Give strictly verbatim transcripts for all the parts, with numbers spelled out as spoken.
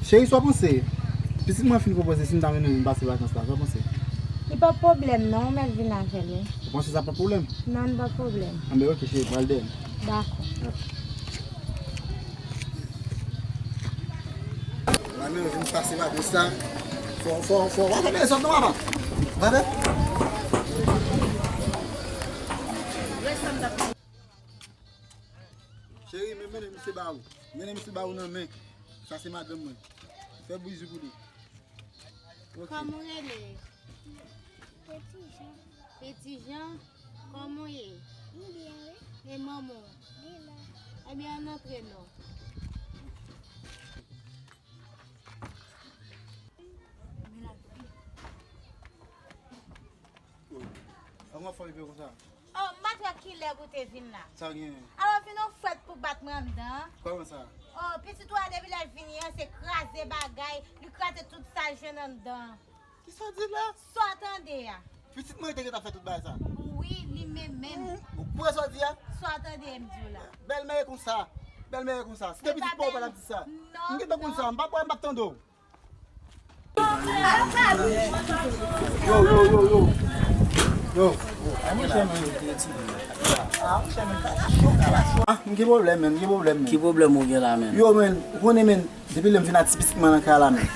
Cheri, sa w panse? Pitit mwen fin pwopoze si m ta mennen l vin pase vakans la, sa w panse? Li pa pwoblèm non, ou mèt vin avè l wi. Ou panse sa pa pwoblèm? Non, li pa pwoblèm. Anben, oke, cheri, pral dèyè m. Dakò. Mami, vin pase vakans la. Fò, fò, fò, w ap fè sòt non, papa. W ap fè? Cheri, men mennen misye ba ou. Mennen misye ba ou nan men. Sa se madanm mwen. Fè bizou pou li. Ok. Kòman w rele? Petit Jean. Petit Jean, kòman w ye? M byen, wi. E manman w? Li la. Ebyen, ann antre non. Kòman w ap fè rive konsa? Oh, m pa t wè kilè pou te vin la. Sa w genyen? Alò, vin yon fwèt pou bat mwen anndan an. Kòman sa? Oh, pitit ou a depi lè l vini an, se kraze bagay, li kraze tout sa l jwenn anndan an. Kisa w di la? Sa w tande a. Pitit mwen te gentan fè tout bagay sa. Wi, li menm menm. Ou kwè sa w di a? Sa w tande m di w la. Bèlmè e konsa. Bèlmè e konsa. Si te pitit pa w pa t ap di sa. M gentan konn sa. M pa kwè m p ap tande w. Yo, yo, yo, yo. Yo. Ah, m gen pwoblèm, men, m gen pwoblèm, men. Ki pwoblèm ou gen la, men? Yo, men, ou konnen, men, depi lè m vin ak ti pitit mwen nan kay la, men.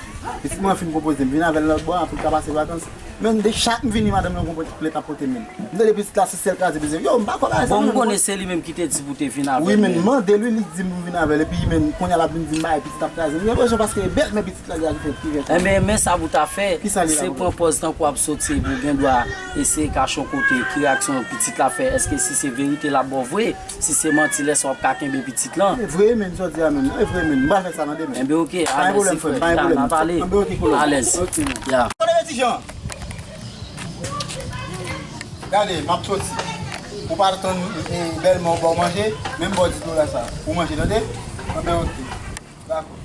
Pitit mwen fin pwopoze m vin avè l lòt bò a pou l ka pase vakans. Men, de chak m vini, madanm nan gon plent ap pote, men. M tande pitit la se sèl kraze bezwen. Yo, m pa kwè bagay sa, men. Bon, m konnen se li menm ki te di pou te vin avè l. Wi, men, m mande l, wi, li di m pou m vin avè l. Epi, men, kounye a l ap vin di m bagay pitit ap kraze m. Gen rezon paske bèlmè pitit la li a ki fè, ki fè sa. Enben, men sa pou ta fè, se pran pòz tankou w ap soti epi w gen dwa eseye kache yon kote. Ki reyaksyon pitit la fè? Èske si se verite l ap ba w vre? Si se manti, lè sa w ap ka kenbe pitit lan. E vre, men, sa w di a, men. E vre, men. M pral fè sa nan demen. Enben, oke, alèz, se frè. Ya, n ap pale. Alèz. Ya. Gade, m ap soti. Ou pa tann, e, bèlmè w ba w manje, menm ba w dis dola sa. Ou manje, tande? Anben, oke. Dakò.